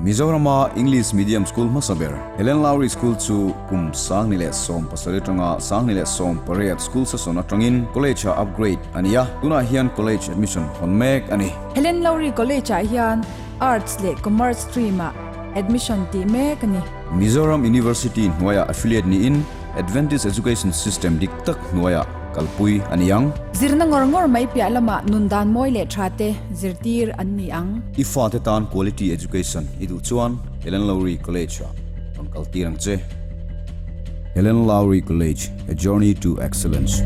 Mizorama English Medium School hmasa ber, Helen Lowry School chu kum 2017 atanga 2018 school session atangin College-ah upgrade a ni a, tunah hian College admission hawn mek a ni. Helen Lowry College-ah hian Arts leh Commerce stream-ah admission tih mek a ni. Mizoram University hnuaiah affiliate niin Adventist Education System dik tak hnuaiah kalpui a ni ang. Zirna ngawr ngawr mai piah lamah nun dan mawi leh tha te zirtir an ni ang. I fate tan quality education i duh chuan Helen Lowry College-ah rawn kal tir ang che. Helen Lowry College, a journey to excellence.